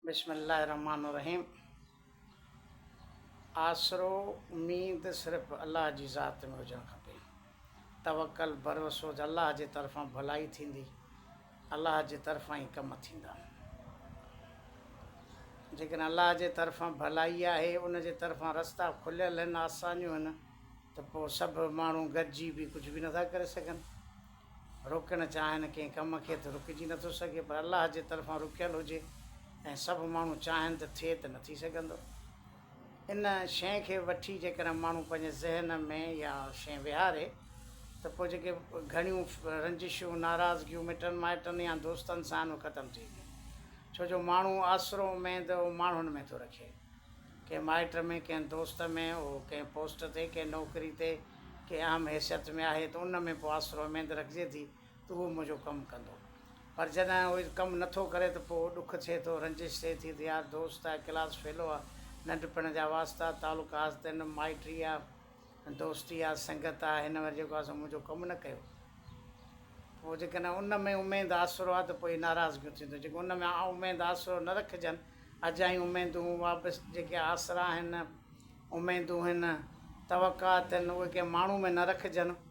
بسم الله الرحمٰن الرحيم آسرو اميد صرف الله جي ذات ۾ هجڻ کپي توڪل ڀروسو ته الله جي طرفان ڀلائي ٿيندي الله جي طرفان ئي ڪم ٿيندا جيڪڏهن الله جي طرفان ڀلائي آهي ان جي طرفان رستا کليل آهن آسانيون آهن ته پوء سڀ ماڻهو گڏجي به ڪجهه به نٿا ڪري سگهن روڪڻ چاهين ڪنهن ڪم کي ته رڪجي نٿو سگهي پر الله جي طرفان رڪيل هجي ۽ سڀ ماڻهو چاهين ته ٿئي ته نه ٿي سگهندو. ان شيء کي وٺي جيڪڏهن ماڻهو پنهنجي ذهن ۾ اها شيء ويهاري ته پوء جيڪي گهڻيون رنجشون، ناراضگيون مٽن مائٽن يا دوستن سان آهن اهي ختم ٿي وينديون. ڇو جو ماڻهو آسرو اميد اهو ماڻهن ۾ ٿو رکي. ڪنهن مائٽ ۾، ڪنهن دوست ۾، اهو ڪنهن پوسٽ تي، ڪنهن نوڪري تي، ڪنهن اهم حيثيت ۾ آهي ته ان ۾ پوء آسرو اميد رکجي ٿي ته اهو منهنجو ڪم ڪندو. پر جڏهن اهو ڪم نه ٿو ڪري ته پوء ڏک ٿئي ٿو، رنجش ٿئي ٿي ته يار دوست آهي، ڪلاس فيلو آهي، ننڍپڻ جا واسطا، تعلقات آهن، مائٽي آهي، دوستي آهي، سنگت آهي، هن وري جيڪو آهي سو منهنجو ڪم نه ڪيو. پوء جيڪڏهن ان ۾ اميد آسرو آهي ته پوء اهي ناراضگيون ٿينديون. جيڪڏهن ان ۾ اميد آسرو نه رکجن، اجايون اميدون، وابست جيڪي آسرا آهن، اميدون هن، توقعات هن، اهي ڪنهن ماڻهو ۾ نه رکجن،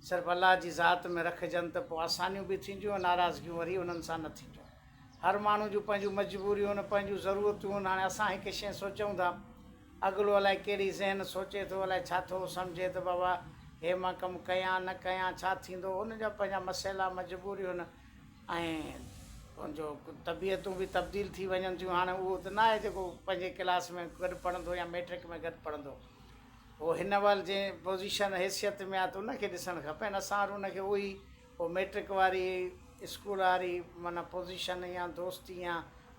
صرف الله جي ذات ۾ رکجن ته پوء آسانيون به ٿينديون ۽ ناراضگيون وري انهن سان نه ٿينديون. هر ماڻهو جون پنهنجون مجبوريون هن، پنهنجون ضرورتون هن، هاڻي اسان هڪ شيء سوچون ٿا، اڳلو الائي ڪهڙي ذهن سوچي ٿو، الائي ڇا ٿو سمجهي ته بابا هي مان ڪم ڪيان نه ڪيان ڇا ٿيندو، ان جا پنهنجا مسئلا، مجبوريون هن. ۽ ان جو طبيعتون به تبديل ٿي وڃن ٿيون هاڻي اهو ته ناهي جيڪو پنهنجي ڪلاس ۾ گڏ پڙهندو يا ميٽرڪ ۾ گڏ پڙهندو هو هن وقت جنهن پوزيشن حيثيت ۾ آهي ته ان کي ڏسڻ کپي نه اسان ان کي اهو ئي اهو ميٽرڪ واري اسڪول واري معنيٰ پوزيشن يا دوستي يا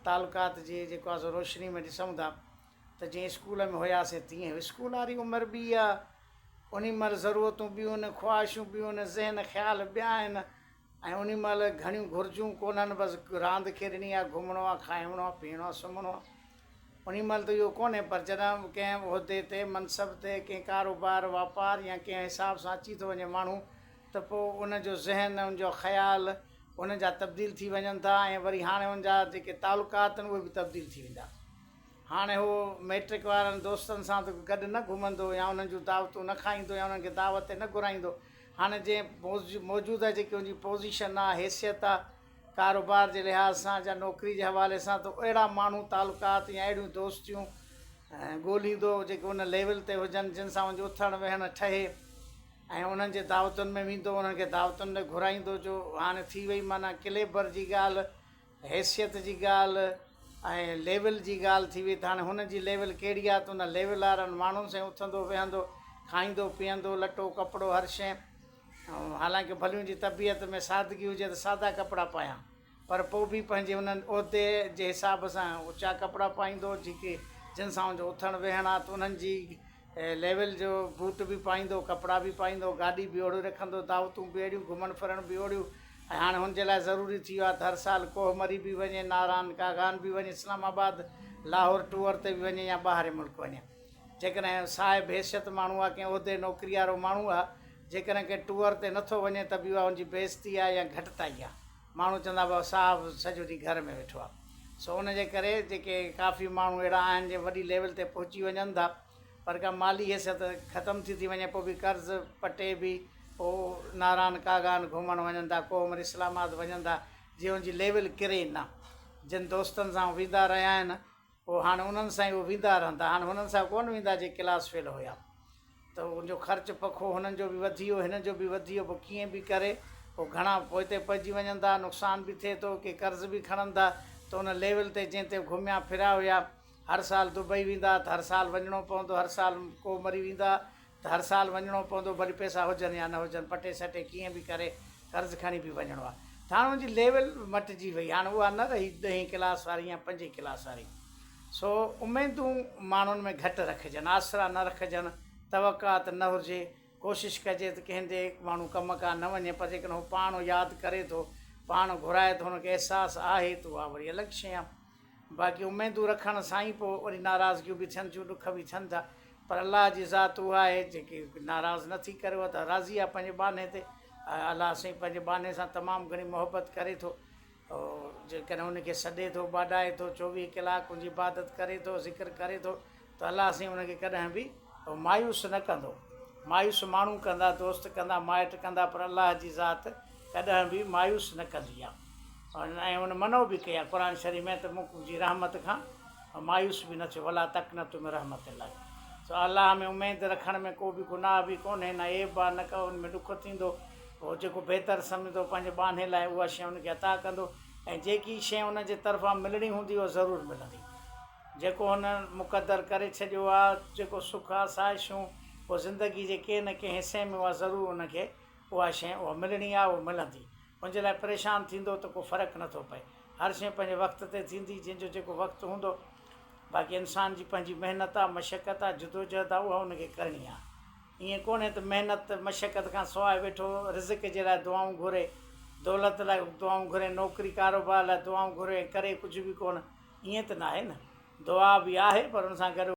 تعلقات جي جيڪو آهي سو روشني ۾ ڏسون ٿا ته جنهن اسڪول ۾ هياسين تيئن اسڪول واري عمر ٻي آهي انهي مهل ضرورتون ٻيون آهن خواهشون ٻيون آهن ذهن خيال ٻيا آهن ۽ انهي مهل گهڻيون گهرجون ڪونهن بس راند کيڏڻي آ، گهمڻو آ، کائڻو آ، پيئڻو آ، سمهڻو آ. انهي مهل ته اهو ڪونهي پر جڏهن ڪنهن عهدي تي، منصب تي، ڪنهن ڪاروبار، واپار يا ڪنهن حساب سان اچي ٿو وڃي ماڻهو ته پوء ان جو ذهن، ان جو خيال ان جا تبديل ٿي وڃن ٿا ۽ وري هاڻي ان جا جيڪي تعلقات آهن اهي به تبديل ٿي ويندا. هاڻي هو مئٽرڪ وارن دوستن سان ته گڏ نه گهمندو يا انهن جون دعوتون نه کائيندو يا انهن کي دعوت تي نه گهرائيندو. هاڻي جنهن موجوده جيڪي ان جي پوزيشن آ، حيثيت آ، ڪاروبار جي لحاظ سان يا نوڪري جي حوالي سان ته اهڙا ماڻهو تعلقات يا اهڙيون دوستيون ڳولهيندو جيڪي ان ليول تي هجن جن سان ان جو اٿڻ ويهڻ ٺهي ۽ انهن جي دعوتن ۾ ويندو انهن کي دعوتن ۾ گهرائيندو جو هاڻي ٿي وئي معنيٰ ڪليبر جي ڳالهه حيثيت جي ڳالهه ۽ ليول جي ڳالهه ٿي وئي ته هاڻي هن جي ليول ڪهڙي آهي ته ان ليول وارن ماڻهن سان ئي اٿندو ويهندو، کائيندو پيئندو، لٽو ڪپڙو هر شيء حالانڪه ڀلي ان جي طبيعت ۾ سادگي هجي ته سادا ڪپڙا پايان پر پوء به پنهنجي انهن عهدي جي حساب سان اوچا ڪپڙا پائيندو جيڪي جن سان ان جو اٿڻ ويهڻ آهي ته انهن جي ليول جو بوٽ به پائيندو، ڪپڙا به پائيندو، گاڏي به اوڙهيون رکندو، دعوتون به اهڙيون، گهمڻ ڦرڻ به اوڙهيون ۽ هاڻي هن جي لاء ضروري ٿي ويو آهي ته هر سال ڪوهه مري به وڃي، ناران ڪاغان به وڃي، اسلام آباد، لاهور ٽوئر تي به وڃي يا ٻاهرين ملڪ وڃي. جيڪڏهن صاحب حيثيت ماڻهو آهي، ڪنهن عهدي نوڪري وارو ماڻهو آهي، جيڪڏهن ڪنهن ٽوئر تي نٿو وڃي ته به اها هن جي بيعزتي آهي يا گهٽتائي آهي. ماڻهو چوندا بابا صاحب سڄو ڏينهن گهر ۾ ويٺو آهي. سو ان جي ڪري جيڪي ڪافي ماڻهو اهڙا آهن جي وڏي ليول تي پهچي وڃن ٿا پر ڪا مالي حيثيت ختم ٿي ٿي وڃي پوء به قرض پٽي به پوء ناران ڪاغان گهمڻ وڃن ٿا ڪوهه مري اسلام آباد وڃن ٿا جي ان جي ليول ڪري نه. جن دوستن سان ويندا رهيا آهن پوء هاڻي انهن سان ئي هو ويندا رهندا هاڻي هنن سان ڪونه ويندا جي ڪلاس فيل هيا ته ان جو خرچ پکو هنن جو به وڌي ويو هنن جو به وڌي ويو پوء ڪيئن به ڪري پوء گهڻا پوئتي پئجي وڃن ٿا نقصان به ٿئي ٿو ڪي قرض به کڻن ٿا ته ان ليول تي جنهن تي گهميا ڦريا هيا هر سال دبئي ويندا ته هر سال وڃڻو پوندو هر سال ڪو مري ويندا ته هر سال وڃڻو پوندو ڀلي پئسا هجن يا نه هجن پٽي سٽي ڪيئن به ڪري قرض کڻي به وڃڻو آهي ته هاڻ ان جي ليول مٽجي وئي هاڻ اها نه رهي ڏهين ڪلاس واري يا پنجين ڪلاس واري سو اميدون ماڻهن ۾ گهٽ رکجن آسرا نه رکجن توقعات نه هجي ڪوشش ڪجي ته ڪنهن جي ماڻهو ڪم ڪان نه وڃي پر جيڪڏهن هو پاڻ ياد ڪري ٿو پاڻ گهرائي ٿو هن کي احساس آهي ته اها وري الڳ شيء آهي باقي اميدون رکڻ سان ئي پوء وري ناراضگيون به ٿين ٿيون، ڏک به ٿين ٿا، پر الله جي ذات اها آهي جيڪي ناراض نه ٿي ڪري، اها ته راضي آهي پنهنجي ٻانهي تي، الله سائين پنهنجي ٻانهي سان تمام گهڻي محبت ڪري ٿو. جيڪڏهن ان کي سڏي ٿو، ٻاڏائي ٿو، 24 ڪلاڪ ان جي عبادت ڪري ٿو، ذڪر ڪري ٿو ته الله سائين ان کي ڪڏهن به مايوس نه ڪندو. مايوس ماڻهو ڪندا، دوست ڪندا، مائٽ ڪندا پر الله جي ذات ڪڏهن به مايوس نه ڪندي آهي ۽ ان منع به ڪئي آهي قرآن شريف ۾ ته مون جي رحمت کان مايوس به نه ٿيو ولا تقنطوا من رحمت الله سو الله ۾ اميد رکڻ ۾ ڪو به گناهه به ڪونهي نه عيب آهي نه ڪو ان ۾ ڏک ٿيندو. هو جيڪو بهتر سمجهندو پنهنجي ٻانهي لاء اها شيء ان کي عطا ڪندو ۽ جيڪي شيء ان جي طرفان ملڻي هوندي اها ضرور ملندي. جيڪو هن مقدر ڪري ڇڏيو آهي، جيڪو سک آسائشون اهو زندگي جي ڪنهن نه ڪنهن حصي ۾ اها ضرور ان کي اها شيء اها ملڻي آهي اها ملندي. ان جي لاء پريشان ٿيندو ته ڪو فرق نه ٿو پئي. هر شيء پنهنجي وقت تي ٿيندي جنهن جو جيڪو وقت هوندو. باقي انسان جي پنهنجي محنت آهي، مشقت آهي، جدوجهد آهي اها ان کي ڪرڻي آهي. ائين ڪونهي ته محنت مشقت کان سواء ويٺو رزق جي لاء دعائون گهري، دولت لاء دعائون گهري، نوڪري ڪاروبار لاء دعائون گهري ۽ ڪري ڪجهه به ڪونه، ائين ته ناهي نه. دعا به آهي پر ان سان گڏ.